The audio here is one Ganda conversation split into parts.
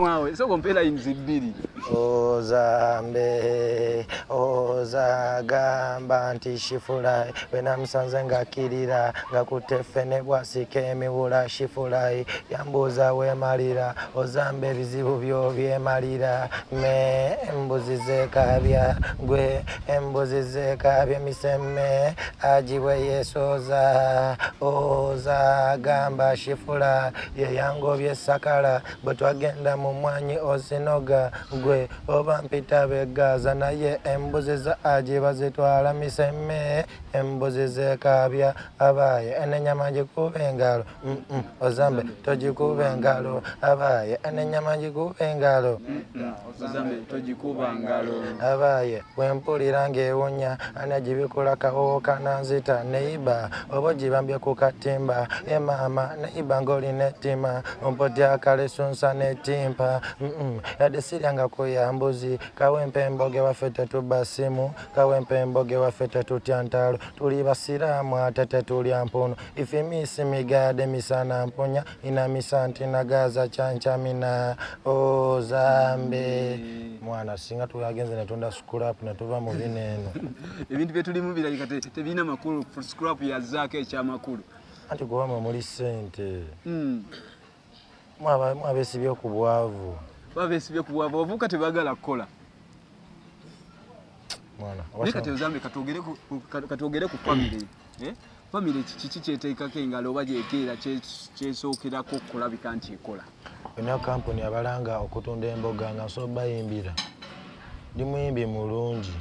Mwawe soko mpeera lines bbiri. Ozambe ozagamba nti shifulai bwe namusanze ng'akkirira nga kutte ffene bwasika emiwula. Shifulai yambuuza weemalira. Ozambe ebizibu byo byemalira me embuzi zeekaabya gwe embuzi zeekaabya emisemme agibwe yeesooza. Ozagamba shifula ye yangobye sakala bwe twagenda mu mwanyi ozinoga gwe oba mpita begaza naye embuzi za aji bazitwala misemme embuzi zekaabya abaaye enenyama ngikuba engalo. Ozambe togikuba engalo abaaye enenyama ngikuba engalo. Ozambe togikuba ngalo. Abaaye wempulira ng'ewunya ani agibikula kawowo kananzita neiba oba ogibambye ku katimba emaama neiba ng'olina ettima ompotya kalesunsa n'etimpa. Yadde siryanga kuya mbuzi kawempe emboge waffe tetuba simu kawempe emboge waffe tetutya ntalo tuli basiraamu ate tetulya mpuno ifimisi migade misana mpunya inamisa nti nagaza kyancamina. Ozambe mwana singa tuagenze netunda scrap netuva mu bino eno. Ebintu byetulimu birabika tebirina makulu, scrap yazzaako ekyamakulu. Anti kuba mwe muli ssente. Mwabesibye ku bwavu. Babesibye ku bwavu, abavubuka tebagala kukola. Mwana. Naye kati Ozambe katwogere ku family, eh? Family kiki kyeteekako engalo oba gyekeera kyesookerako okulabika nti ekola? Olina kampuni abalanga okutunda emboga nga nsobola bayimbira, ndi muyimbi mulungi.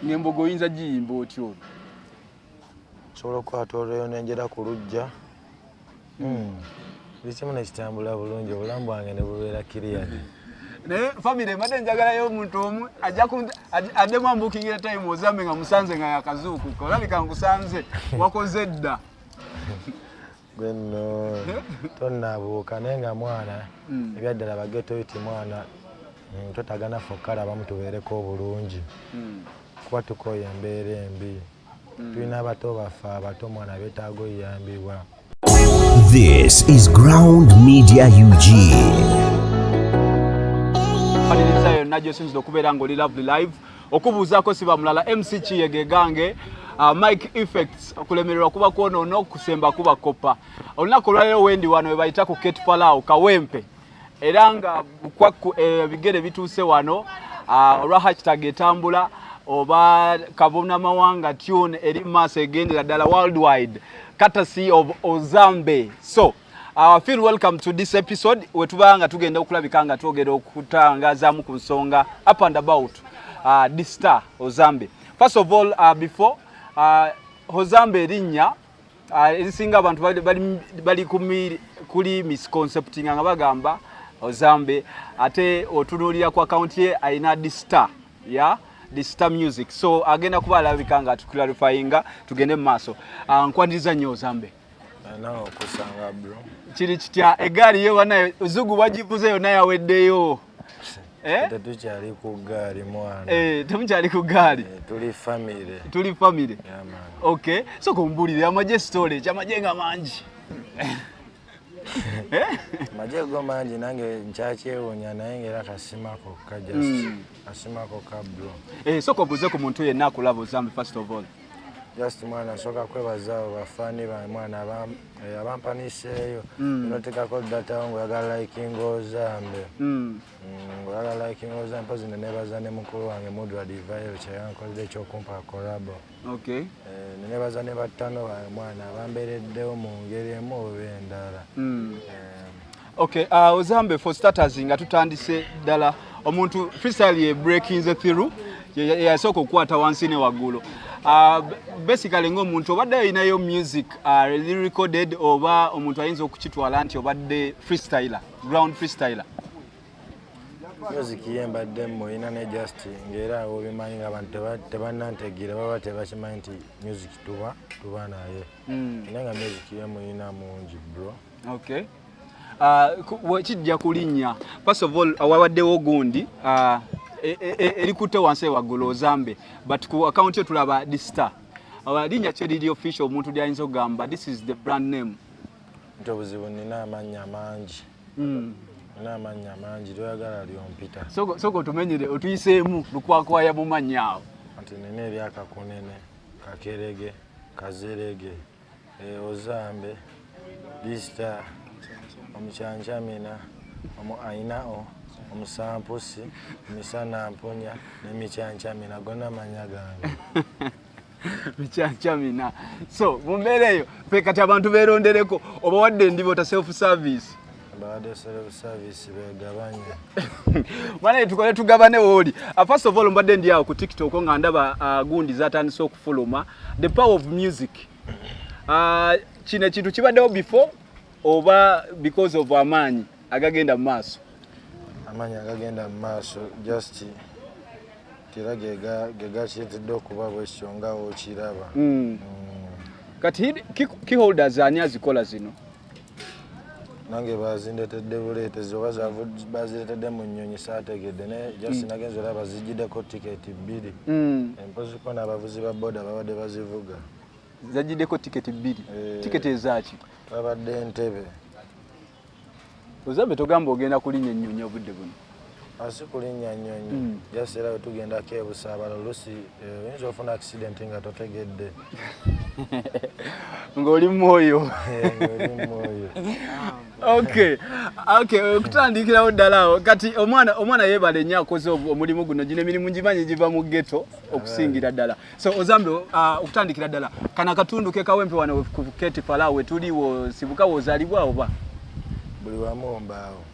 Ng'emboga oyinza giyimba otya olwo? Nsobola okukwata olweyo nenjera ku luggya. Buli kimu nekitambula bulungi, obulamu bwange ne bubeera clear. Naye family mbadde njagalayo omuntu omu ajja addemu ambukingira time Ozambe nga musanze nga yakazuukuka, olabika nkusanze wakoze dda. Gwe nno tonnabuuka naye nga mwana ebyaddala baghetto youth mwana, twetaaga naffe okukalabamu tubeereko obulungi kuba tukooye embeera embi. Tulina abato baffe abato mwana beetaaga oyambibwa. This is Ground Media UG. Maliriza yonna gy'osinzira okubeera ng'oli lovely live okubuuzaako siba mulala MC Kiyege gange, Mike Effects. Okulemererwa kuba kwonoona, okusemba kuba kopa. Olunaku olwaleero wendi wano we bayita ku Kate Palau Kawempe era nga kwakku ebigere bituuse wano olwa hashtag etambula oba kabonamawanga tune eri mu maaso egendera ddala worldwide, courtesy of Ozambe. So feel welcome to this episode wetuba nga tugenda okulabika nga twogera okutangazaamu ku nsonga up and about this star Ozambe. First of all, before Ozambe erinnya erisinga abantu bali kuli misconcepting nga bagamba Ozambe ate otunuulira ku account ye alina the star ya the star music, so agenda kuba alabika nga atuclarifyinga tugende mu maaso. Nkwaniriza nnyo Ozambe. Nawe okusanga bro. Kiri kitya egaali yo banaye zugu bagivuze yonna yaweddeyo, eh? Tetukyali ku ggaali mwana. Eh, temukyali ku ggaali. Eh, tuli family. Tuli family. Yeah, man. Okay, so kumbulire amagye storage amagye nga mangi. Eh? Amagye go mangi nange nkyakyewuunya naye ngaera kasima kokka just kasima kokka bro. Eh, sooka obuuze ku muntu yenna akulaba Ozambe first of all. Just mwana nsooka kwebaza abo bafaani bange mwana abampaniseeyo notekako data ngaoyagala likinga Ozambe. Ngaoyagala likinga Ozambe mpozi nenebaza ne mukulu wange Mudra Divayo kyeyankoledde ekyokumpa collabo. Nenebaza ne battano bange mwana abambeereddewo mu ngeri emu oba endala. Okay, Ozambe, for starters nga tutandise ddala omuntu freestyle ye breaking through yasooka okukwata wansi ne waggulu. Basically ng'omuntu obadde olinayo music recorded oba omuntu ayinza okukitwala nti obadde freestyler, ground freestyler? Music ye mbadde muyina ne just ngaera awo obimanyi nga abantu tebannantegeera baba tebakimanyi nti music tuba naye naye nga music ye muyina mungi bro. Okay. Kijja kulinnya first of all wabaddewo gundi erikutte wansi waggulu Ozambe, but ku account yo tulaba the star. Linnya ki eriri official omuntu lyayinza okugamba this is the brand name? Nti obuzibu nina amannya mangi. Nina amannya mangi, lyoyagala lyompita. Sooka otumenyere, otuyiseemu lukwakwaya mu mannya awo. Anti nina eryakakunene, Kakerege, Kazerege, Ozambe, Lista, Omucyancamina, Omu Ainao, Omusampusi, Misana Mpunya ne Micyancamina, gonna mannya gange. Micyancamina. So mu mbeera eyo fe kati abantu beerondereko, obawadde endibota self service. Bawadde self service, begabanye. Bane tukole tugabane wooli. First of all, mbadde ndi awo ku TikTok nga ndaba gundi zatandise okufuluma, the power of music. Kino ekintu kibaddewo before oba because of amaanyi agagenda mu maaso? Amaanyi agagenda mu maaso, just tera gegakiretedde okuba bwekityo nga okiraba. Kati keyholders ani azikola zino? Nange bazindetedde buleetezi, oba baziretedde mu nnyonyi saategedde, naye just nagenza olaba zijjiddeko tiketi 2. Empoziko n'abavuzi ba boda babadde bazivuga. Zajiddeko tiketi 2? Eh. Tiketi ezaaki? Babadde Entebe. Ozambe, togamba ogenda kulinnya ennyonyi obudde buno? Asi kulinnya nnyonyi, just era bwe tugendako ebusaabala oluusi oyinza ofuna accident nga totegedde. Ng'oli mwoyo. Ng'oli mwoyo. Okay, okutandikirawo ddala awo kati omwana yeebale nnyo akoze omulimu guno. Gino emirimu gimanyi giva mu ghetto okusingira ddala. So Ozambe, okutandikira ddala kano akatundu ke Kawempe wano ku Keti Falawo wetuliwo, sibuka woozaalibwa oba? Buli wamu mbaawo.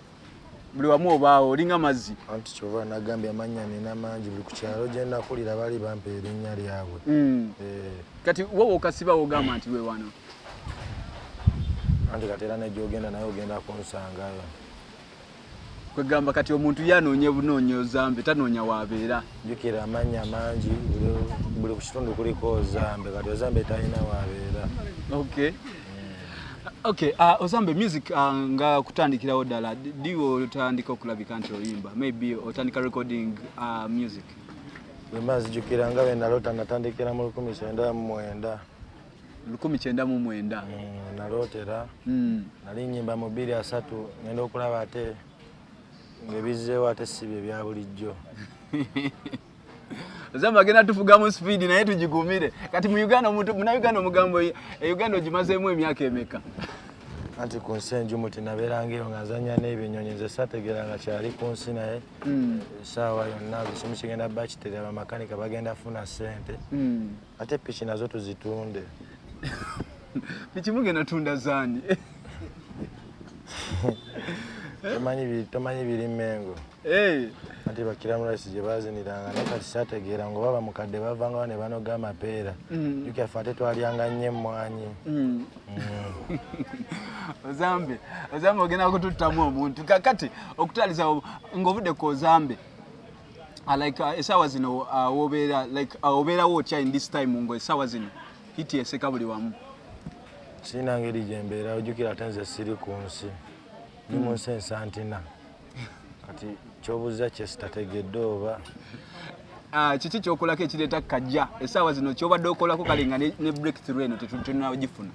Buli wamu obaawo, olinga mazzi. Anti kyova nagambye amannya nina mangi, buli ku kyalo gye nakulira baali bampa erinnya lyabwe. Eh, Kati wowe okasiba wogamba nti we wano? Anti kati era negyogenda naye ogenda kunsangayo. Kwegamba kati omuntu yanoonya bunoonya Ozambe, tanoonya waabeera. Jjukira amannya mangi, buli ku kitundu kuliko Ozambe, kati Ozambe talina waabeera. Okay, Ozambe, music nga kutandikirawo ddala diwe otandika okulabika nti oyimba, maybe otandika recording music? Bwe mba nzijukira nga bwe naloota, natandikira mu 1990. 1990? Nalootera nali nyimba mu 2030, ngenda okulaba ate ng'ebizzeewo ate si bye bya bulijjo. Ozambe agenda tufugamu speed, naye tugigumire. Kati mu Uganda, omuntu munauganda omugambo e Uganda ogimazeemu emyaka emeka? Anti ku nsi enjumu tinabeeranga eyo nga nzanya n'ebinyonyi, nze saategeera nga kyali ku nsi, naye essaawa yonna buli kimu kigenda bakiterera, bamakanika bagenda funa ssente, ate piki nazo tuzitunde. Piki mugenda tunda zaani? Tomanyi biri Mengo? Hey. Anti bakiramu rice gye baziniranga, naye kati saategeera nga oba bamukadde bavangawo ne banoga amapeera. Jjukira ffe ate twalyanga nnyo emmwanyi. Ozambe, Ozambe, ogenda kututtamu omuntu. Kakati okutaliza ng'obudde ku Ozambe, like essaawa zino wobeera like obeerawo otya in this time nga essaawa zino hit eseka buli wamu? Sirina ngeri gye mbeera, ojjukira ate nze siri ku nsi, ndi mu nsi ensantina. Kati kyobuuza kye sitategedde oba? Kiki kyokolako ekireeta kajja essaawa zino kyobadde okolako kale nga ne breakthrough eno tetunagifuna?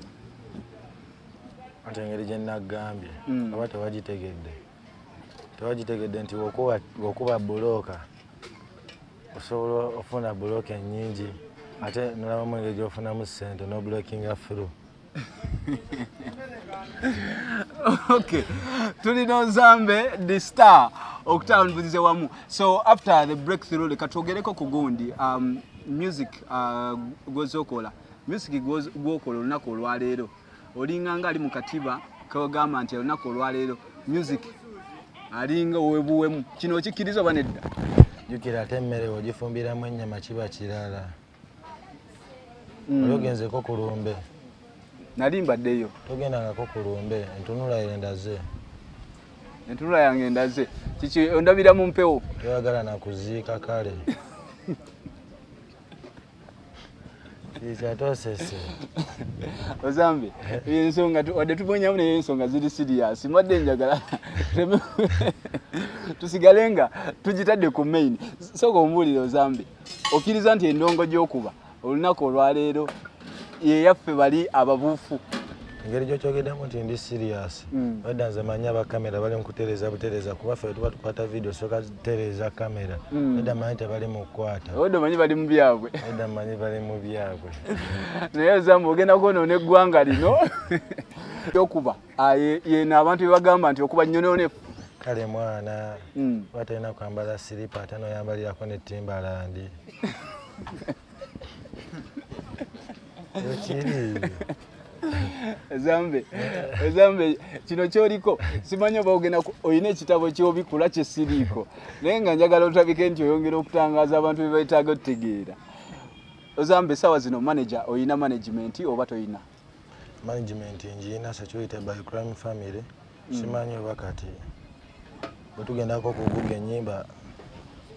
Anti engeri gye naggambye, oba tewagitegedde, tewagitegedde nti wokuba bulooka osobola ofuna bulooka ennyingi, ate nolabamu engeri gyofunamu ssente nobreakinga through. Okay, tulina Ozambe the Star okutambuliza wamu. So after the breakthrough, leka twogereko ku gundi, music gwozokola, music gwokola olunaku olwaleero. Olinga nga ali mu katiba kagamba nti olunaku olwaleero music alinga owebuwemu. Kino okikkiriza oba nedda? Jjukira ate emmere ogifumbiramu ennyama kiba kirala. Oli ogenzeko ku lumbe? Nali mbaddeyo. Togendangako ku lumbe, entunula endaze. Entunula yange endaze kiki? Ondabira mu mpewo. Toyagala nakuziika, kale kikyatosese. Ozambe, ensonga wadde tubonyamu, naye ensonga ziri serious. Mbadde njagala tusigale nga tugitadde ku main. Sooka ombuulire, Ozambe, okkiriza nti endongo gy'okuba olunaku olwaleero yeyaffe bali ababuufu? Engeri gyokyogeddemu nti ndi serious, wedda nze manyi abakamera bali mu kutereeza butereeza, kuba ffe tuba tukwata video soka tereeza kamera. Wedda manyi tebali mu kukwata. Obadde omanyi bali mu byabwe. Wedda manyi bali mu byabwe. Naye Ozambe, ogenda kwonoona eggwanga lino. Okuba yeno abantu bebagamba nti okuba nnyononefu. Kale mwana, oba talina kwambala siripa ate noyambalirako ne Timberland, ekiri. Ezambe, Ezambe, kino kyoliko simanyi oba ogenda olina ekitabo kyobikula kyesiriiko, naye nga njagala otabike nti oyongera okutangaaza abantu bye beetaaga otutegeera. Ozambe, essaawa zino manager, oyina management oba toyina? Management ngiina, Security by Crime Family. Simanyi oba kati bwe tugendako okuguga ennyimba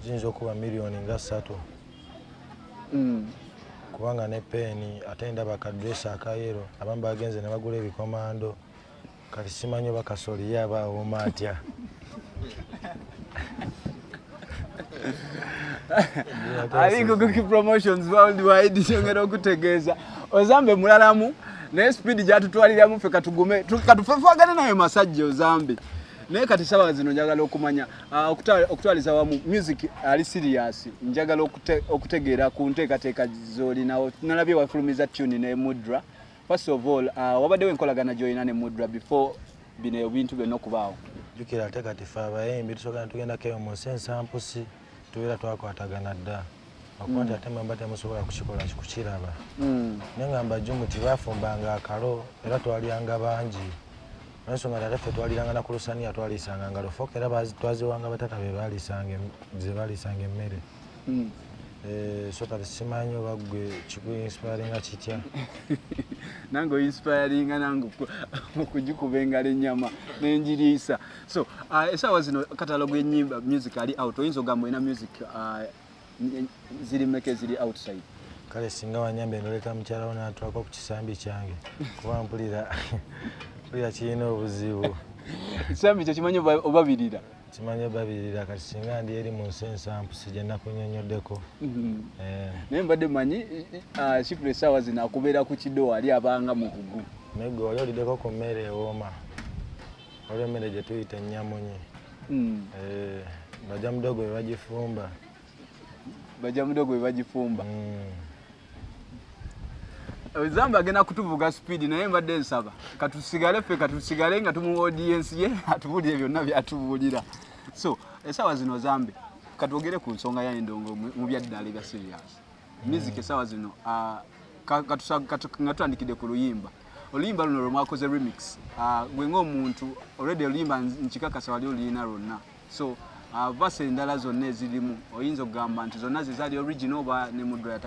ziyinza okuba miliyoni nga 3, kubanga ne peeni ate ndaba kadresi akayero, abamu bagenze ne bagula ebikomando. Kati simanyi oba kasoli ye aba awooma atya. Aliko Cookie Promotions Worldwide, kyongera okutegeeza Ozambe mulalamu, naye speed gyatutwaliramu ffe katugume, katufefagane nayo masajja Ozambe. Naye kati sawa zino njagala okumanya, okutwaliza wamu music ali serious, njagala okutegeera ku nteekateeka z'olinawo. Nalabye wafulumiza tune ne Mudra. First of all, wabaddewo enkolagana gy'olina ne Mudra before bino ebintu byonna okubaawo? Jjukira ate kati ffe abayimbi tusooka ne tugendako eyo mu nsi ensampusi, tubeera twakwatagana dda, okuba nti ate mwemba temusobola kukikola kukiraba. Naye ngamba jumuti bafumbanga akalo era twalyanga bangi, olwensonga nti ate ffe twaliranga na ku lusaniya, twaliisanga ngalo, fork era twaziwanga batata be ze baaliisanga emmere. So kati simanyi oba gwe kikuinspiringa kitya. Nange oinspiringa nange okugikuba engalo ennyama nenjiriisa. So essaawa zino catalogue y'ennyimba, music ali out, oyinza ogamba olina music ziri mmeka eziri outside? Kale singa wanyambe noleta mukyala wo natwako ku kisambi kyange, kuba mpulira kirina obuzibu. Ekisambi kyo kimanyi obabirira. Kimanyi obabirira. Kati singa ndi eri mu nsi ensampusi gye nakunyonyoddeko. Naye mbadde manyi Shifra essaawa zino akubeera ku kido, ali abanga mukugu. Naye gwe wali oliddeko ku mmere ewooma? Waliwo emmere gye tuyita ennyamunyi. Bajja mudogo bwe bagifumba. Bajja mudogo bwe bagifumba. Zamba agenda kutuvuga speed, naye mbadde nsaba katusigale ffe, katusigale nga tumuwa audience ye atubuulire byonna byatubuulira. So essaawa zino Zambe, katwogere ku nsonga ya endongo mu byaddala ebya serious music. Essaawa zino nga tutandikidde ku luyimba, oluyimba luno lwe mwakoze remix, gwe ng'omuntu already oluyimba nkikakasa wali oluyina lwonna. So verse endala zonna ezirimu oyinza okugamba nti zonna zezaali original oba ne Mudra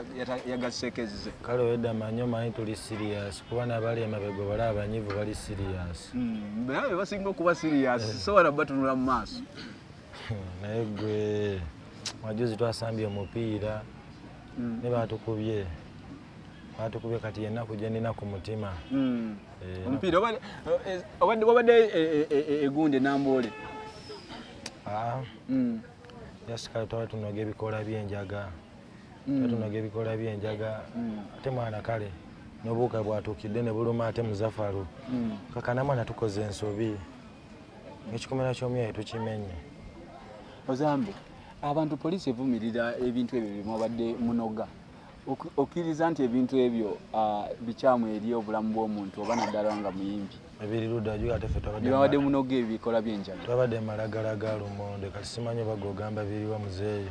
yagasseeko ezize? Kale wedda manyi, omanyi tuli serious, kuba n'abali emabega bali abanyivu bali serious. Naye be basinga okuba serious, sobola batunula mu maaso. Naye gwe majuzi twasambye omupiira ne batukubye, batukubye. Kati yennaku gye nina ku mutima. Omupiira wabadde egundi enamboole? Ah, just kale twali tunoga ebikoola by'enjaga. Twali tunoga ebikoola by'enjaga, ate mwana kale n'obuwuka bwatuukidde ne buluma ate Muzafaru. Kakana mwana tukoze ensobi, ekikomera ky'omyayi tukimenye. Ozambe, abantu, poliisi evumirira ebintu ebyo byemwabadde munoga. Okkiriza nti ebintu ebyo bikyamu eri obulamu bw'omuntu, oba naddala nga muyimbi? Ebiri ludda ju ate ffe twabadde Byebabadde munoga ebikola by'enjaga. Twabadde malagala ga lumonde. Kati simanyi oba gogamba biriwa muzeeyi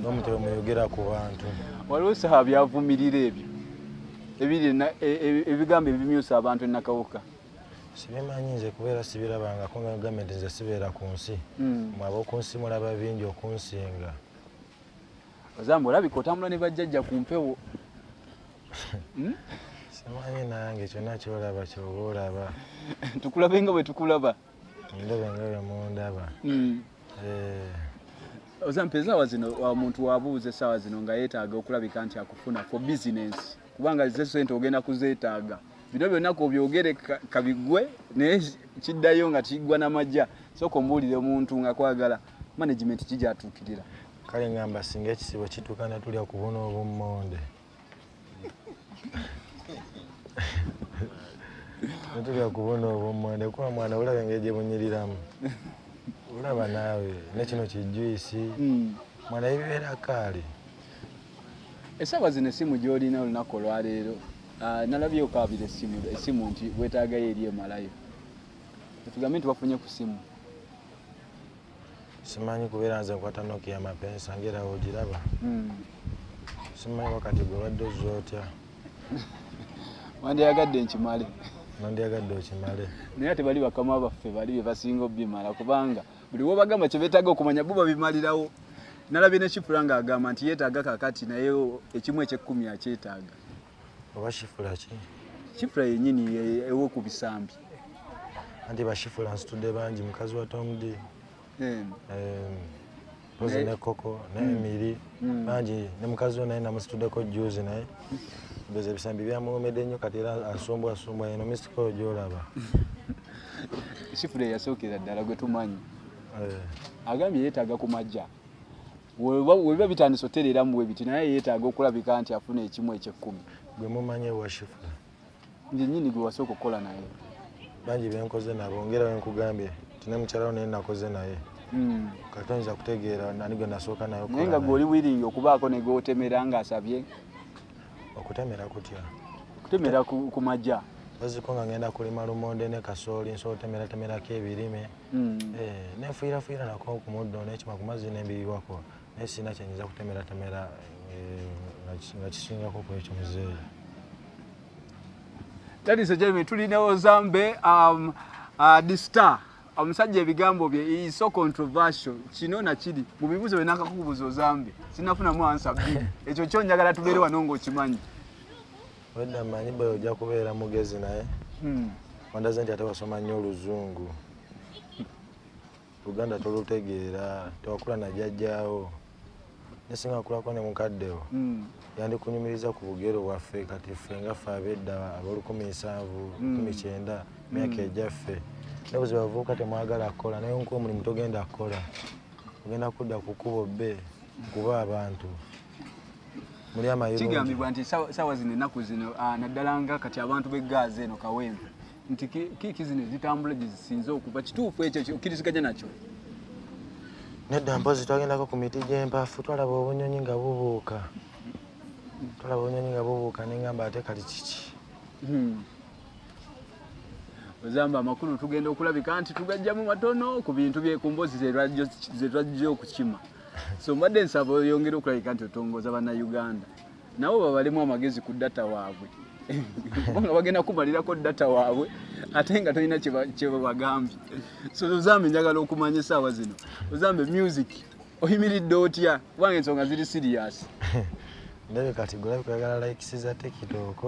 n'omutebe muyogera ku bantu. Waliwo saha byavumirira ebyo ebiri ebigambo ebimyusa abantu enakawuka. Sibimanyi nze, kubeera sibirabangako, nga gambye nti nze sibeera ku nsi. Mwe ab'oku nsi mulaba bingi okunsinga. Ozamba, olabika otambula ne bajjajja ku mpewo. Simanyi nange, kyonna kyolaba kyoba olaba. Tukulabe nga bwe tukulaba. Ndabe nga bwe mundaba. Ozampa, essaawa zino omuntu wabuuza essaawa zino nga yeetaaga okulabika nti akufuna for business, kubanga ze sente ogenda kuzeetaaga, bino byonna kobyogere kabigwe, naye kiddayo nga kiggwa n'amajja. Sooka ombuulire, omuntu nga kwagala management kijatuukirira? Kale ngamba singa ekisibo kituuka ne tulya ku buno obummonde. Netulya kubona obummonde kuba mwana olaba engeri gye bunyiriramu. Olaba naawe ne kino kijuyisi. Mwana ebibeera kaali. Essaawa zino essimu gy'olina olunaku olwaleero, nalabye okaabira essimu nti weetaagayo eri emalayo. Tugambe nti wafunye ku ssimu. Simanyi kubeera nze nkwata Nokia mapensa ngera ogiraba. Simanyi wakati gwe obadde ozza otya. Wandyagadde nkimale. Nandyagadde okimale. Naye ate bali bakama baffe bali be basinga obimala kubanga buli wobagamba kye beetaaga okumanya bo babimalirawo. Nalabye ne Shifura ng'agamba nti yeetaaga kakati naye ekimu eky'ekkumi akyetaaga. Oba Shifura ki? Shifura yennyini ew'oku bisambi. Anti ba Shifura nsitudde bangi, mukazi wa Tom D. Mpozi ne Koko ne Emiri bangi, ne mukazi we naye namusituddeko juzi, naye ndowooza ebisambi byamuwomedde nnyo kati era asumbwa asumbwa eno mystical gy'olaba. Shifura eyasookera ddala gwe tumanyi. Agambye yeetaaga ku majja. Webiba bitandise otereeramu bwe biti naye yeetaaga okulabika nti afuna ekimu eky'ekkumi. Gwe mumanyi ewa Shifura? Nze nnyini gwe wasooka okukola naye. Bangi benkoze nabo ngera we nkugambye nti ne mukyala wo naye nakoze naye. Kati toyinza kutegeera nani gwe nasooka naye okukola. Naye nga gwe oli wiringi okubaako ne gw'otemera ng'asabye. Okutemera kutya? Okutemera ku majja. Baziko nga ngenda kulima lumonde ne kasooli nsobola otemeratemerako ebirime. Nenfuirafuira nako ku muddo n'ekima ku mazzi n'embiyiwako naye sirina kye nyinza kutemeratemera nga kisingako ku ekyo muzeeyi. Ladies and gentlemen, tulina Ozambe the star. Omusajja ebigambo bye is so controversial. Kino na kiri mu bibuuzo bye nakakubuuza Ozambe sinafunamu answer bbiri. Ekyo kyo njagala tubeere wano ng'okimanyi. Wedda mmanyi bwe ojja kubeera mugezi naye wandaze nti ate wasoma nnyo oluzungu. Luganda tolutegeera, tewakula na jjajjaawo. Ne singa wakulako ne mukadde wo yandikunyumiriza ku bugero bwaffe kati ffe nga ffe ab'edda ab'olukumi nsanvu, lukumi kyenda, myaka egyaffe. Naye buzibu abavubuka temwagala kukola naye nkuwa omulimu togenda kukola. Ogenda kudda ku kkubo bbe kuba abantu. Muli amayirungi. Kigambibwa nti sawa zino ennaku zino naddala nga kati abantu b'e Gaza eno Kawempe nti kiiki zino ezitambula gye zisinze okuva kituufu ekyo okkiriziganya nakyo? Nedda mpozi twagendako ku miti gy'empafu twalaba obunyonyi nga bubuuka. Twalaba obunyonyi nga bubuuka ne ngamba ate kali kiki? Ozamba amakulu tugenda okulabika nti tugajjamu matono ku bintu bye ku mboozi ze twajja okukima. So mbadde nsaba oyongere okulabika nti otongoza Bannayuganda nabo babalemu amagezi ku data waabwe kubanga bagenda kumalirako data waabwe ate nga tolina kye babagambye. So Ozambe njagala okumanya essaawa zino, Ozambe music oyimiridde otya kubanga ensonga ziri serious? Ndabye kati gwe olabika oyagala likes za TikTok,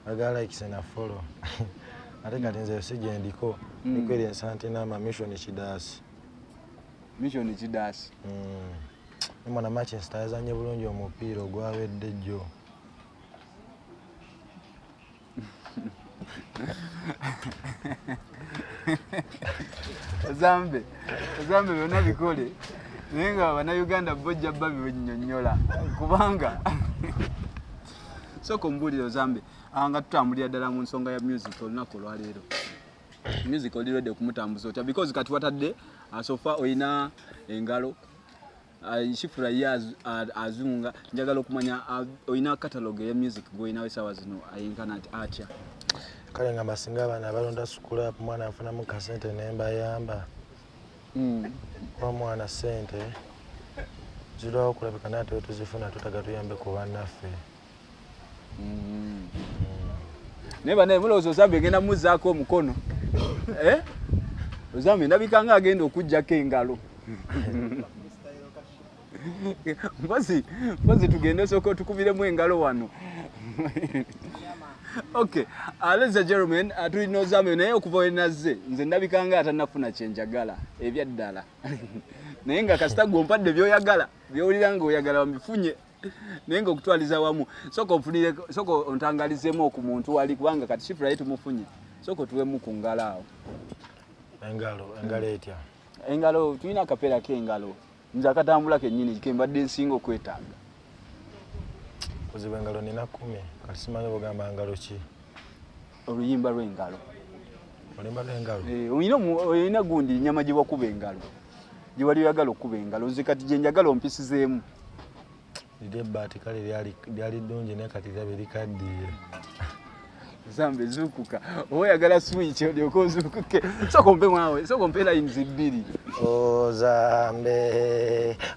oyagala likes na follow. Ate kati nze si gye ndiko, ndiko eri ensantinama mission kidaasi. Mission kidaasi. Ne mwana Manchester yazannye bulungi omupiira ogwawedde jjo. Ozambe, Ozambe byonna bikole naye nga Bannayuganda bo ojja babinnyonnyola kubanga sooka ombuulire Ozambe nga tutambulira ddala mu nsonga ya music olunaku olwaleero. Music oli ready okumutambuza otya? Because kati watadde sofa olina engalo Shifura ye azunga njagala okumanya olina catalog eya music gw'olinawo essaawa zino ayenkana atya? Kale nga mbasinga abaana abalonda scrap mwana nfunamu kasente ne mbayamba. Kuba mwana ssente zirwawo okulabika naye ate tuzifuna tutaga tuyambe ku bannaffe. Naye bannaye mulowooza Ozambe egenda muzzaako omukono? Ozambe ndabika nga agenda okuggyako engalo. Mpozi tugende osooka otukubiremu engalo wano. Okay, ladies and gentlemen, tulina Ozambe naye okuva we nazze nze ndabika nga atannafuna kye njagala ebyaddala. Naye nga kasita gwe ompadde by'oyagala, by'owulira ng'oyagala wambifunye. Naye ng'okutwaliza wamu sooka onfunire, sooka ontangalizeemu ku muntu wali kubanga kati Shifura ye tumufunye. Sooka otuwemu ku ngalo awo. Engalo, engalo etya? Engalo, tulina akapeera k'engalo. Nze akatambula kennyini ke mbadde nsinga okwetaaga. Kuzibu engalo nina 10, kati simanyi bw'ogamba ngalo ki? Oluyimba lw'engalo. Oluyimba lw'engalo? Eh, olina gundi nyama gye wakuba engalo, gye wali oyagala okukuba engalo. Nze kati gye njagala ompisizeemu. Liri ebbaati kale lyali ddungi, naye kati lirabe likaddiye. Zambe, zuukuka. Oba oyagala switch olyoke ozuukuke? Sooka ompe mwawe, sooka ompe lines bbiri. Ozambe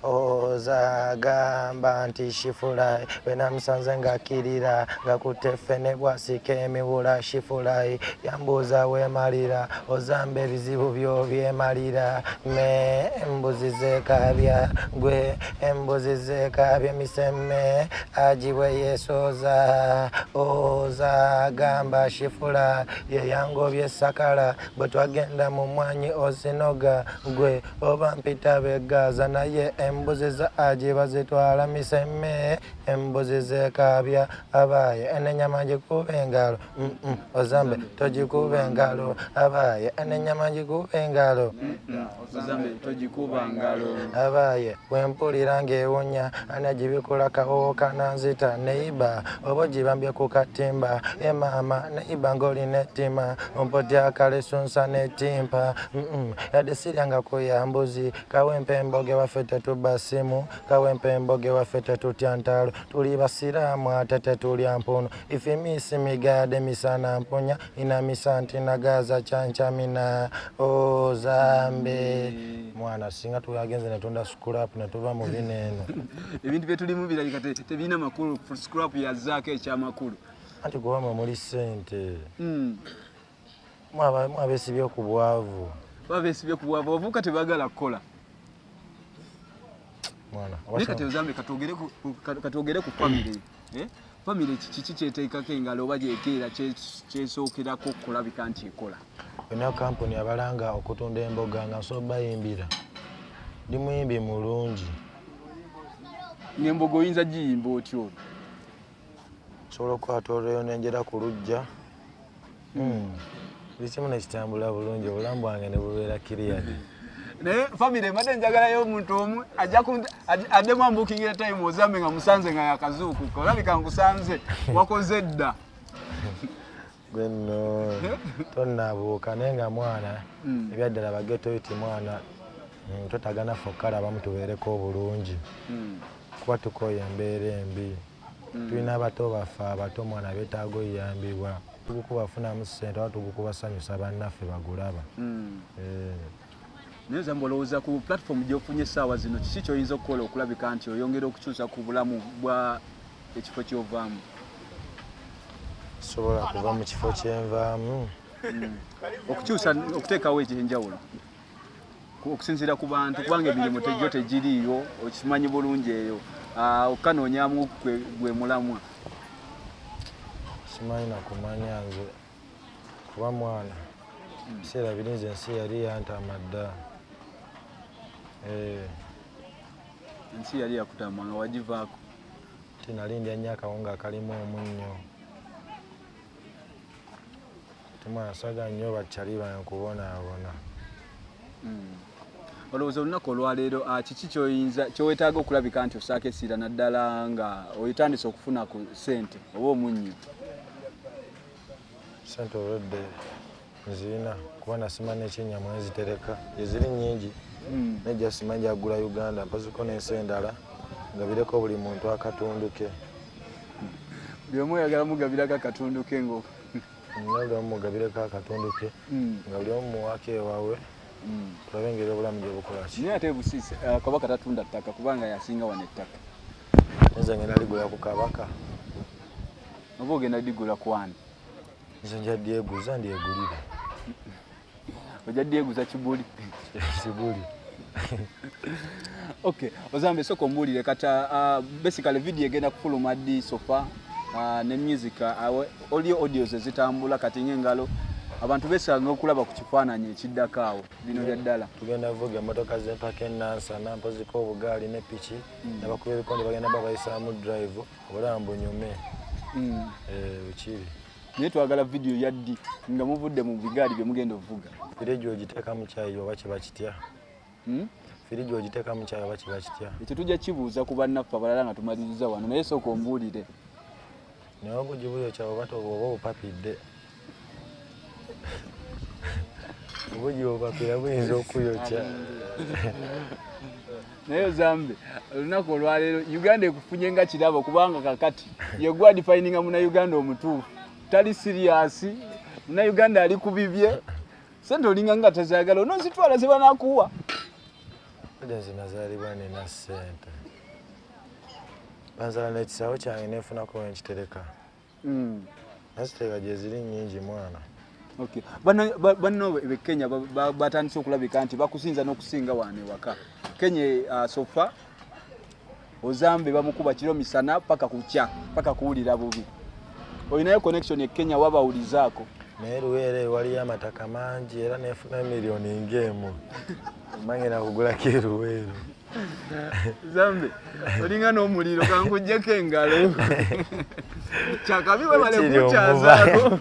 ozagamba nti shifulai bwe namusanze ng'akkirira nga kutte ffene bwasika emiwula. Shifulai yambuuza weemalira. Ozambe, ebizibu byo byemalira. Me embuzi zeekaabya, gwe embuzi zeekaabya emisemme agibwe yeesooza. Ozagamba shifula ye yangobye sakala bwe twagenda mu mwanyi ozinoga. Gwe oba mpita begaza, naye embuzi za aji bazitwala misemme, embuzi zekaabya. Abaaye, enenyama ngikuba engalo. Ozambe, togikuba engalo. Abaaye, enenyama ngikuba engalo. Ozambe, togikuba ngalo. Abaaye, bwempulira ng'ewunya anagibikula kawowo kananzita. Neiba oba ogibambye ku katimba, emaama neiba ng'olina ettima ompotya kalesunsa n'etimpa. Yadde siryanga kuya mbuzi. Kawempe emboge waffe tetuba simu, kawempe emboge waffe tetutya ntalo, tuli basiraamu ate tetulya mpunu. Ifimisi migade misana mpunya inamisa nti nagaza kyancamina. Ozambe mwana, singa tuagenze netunda scrap netuva mu bino eno. Ebintu byetulimu birabika tebirina makulu. Scrap yazzaako ekyamakulu. Anti kuba mwe muli ssente. Mwabesibye ku bwavu. Babesibye ku bwavu, abavubuka tebagala kukola. Mwana. Naye kati ozambe, katwogere ku family, eh? Family kiki kyeteekako engalo oba gyekeera kyesookerako kulabika nti ekola? Olina kampuni abalanga okutunda emboga nga nsobola bayimbira. Ndi muyimbi mulungi. Ng'emboga oyinza giyimba otya olwo? Nsobola okukwata olweyo nenjera ku luggya. Buli kimu nekitambula bulungi, obulamu bwange ne bubeera cleared. Naye family, mbadde njagalayo omuntu omu ajja addemu ambukingira time. Ozambe nga musanze nga yakazuukuka, olabika nkusanze wakoze dda. Gwe nno tonnabuuka, naye nga mwana, ebyaddala ba ghetto youth mwana, twetaaga naffe okukalabamu tubeereko obulungi, kuba tukooye embeera embi. Tulina abato baffe abato mwana beetaaga oyambibwa. Tugukubafunamu ssente oba tugukubasanyusa bannaffe bagulaba. Eh, Naye ozambe, olowooza ku platform gy'ofunye essaawa zino, kiki ky'oyinza okukola okulabika nti oyongera okukyusa ku bulamu bwa ekifo ky'ovaamu? Sobola kuva mu kifo kyenvaamu. Okukyusa, okuteekawo ekyenjawulo okusinziira ku bantu, kubanga emirimu tegyo tegiriiyo, okimanyi bulungi eyo. Ah, okukanoonyamu gwe mulamwa. Simanyi nakumanya nze, kuba mwana biseera biri nze ensi yali yantama dda. Eh, Ensi yali yakutama nga wagivaako. Ti nali ndya nnyo akawunga akalimu omunnyo. Timwana saga nnyo bakyali bange kubonaabona. Olowooza olunaku olwaleero, ah, kiki kyoyinza kyowetaaga okulabika nti osaako essira, naddala nga oyitandise okufuna ku ssente oba omunnyo? Sente olwedde nzirina, kuba nasima n'ekinnya mwenzitereka gyeziri nnyingi, naye jasima njagula Uganda mpoziko n'ensi endala nga bireko buli muntu akatundu ke. Buli omu oyagala mugabirako akatundu ke ngo Nga buli omu mugabireko akatundu ke, nga buli omu muwako ewawe, tulabe engeri obulamu gye bukola ki. Naye ate Busiisi, ah, kabaka tatunda ttaka, kubanga yasinga wano ettaka. Nze ngenda ligula ku kabaka. Oba ogenda ligula kwani? Nze nja dyeguza, ndyegulire. Ojja dyeguza kibuli? Kibuli. Okay, ozambe, sooka ombuulire kata, basically video egenda kufuluma ddi so far, ne music, audio, audios ezitambula kati ng'engalo abantu besanga okulaba ku kifaananyi ekiddako awo, bino bya ddala? Tugenda vuga emmotoka z'empaka enansana, mpoziko obugaali ne piki, nabakuba ebikonde bagenda babayisaamu drive, obulamu bunyume. Eh, bukiri. Naye twagala video ya ddi nga muvudde mu bigaali bye mugenda ovuga? Firiji ogiteeka mu kyayi oba kiba kitya? Hmm? Firiji ogiteeka mu kyayi oba kiba kitya? Ekyo tujja kibuuza ku bannaffe abalala nga tumaliriza wano, naye sooka ombuulire. Naye obugi buyokya oba oba obupapidde. Obugi bwopapira buyinza okuyokya. Naye Ozambe, olunaku olwaleero Uganda ekufunye nga kirabo, kubanga kakati yegwa defininga Munnayuganda omutuufu. Tali serious, Munnayuganda ali ku bibye. Sente olinga nga tezayagala, onoozitwala ze banaakuwa. Nze nazaalibwa nina ssente, banzala n'ekisawo kyange nefunako wenkitereka. Nazitereka gye ziri nnyingi, mwana. Okay. Banno be Kenya batandise okulabika nti bakusinza n'okusinga wano ewaka. Kenya, so far Ozambe bamukuba kiro misana paka kukya, paka kuwulira bubi. Olinayo connection e Kenya, wabawulizaako? Naye Luweero waliyo amataka mangi, era nefuna miliyoni ng'emu mangenda kugulako eRuweero. Zambe olinga n'omuliro, kankuggyeko engalo kyakabi, webale Kiri. Kukyazaako.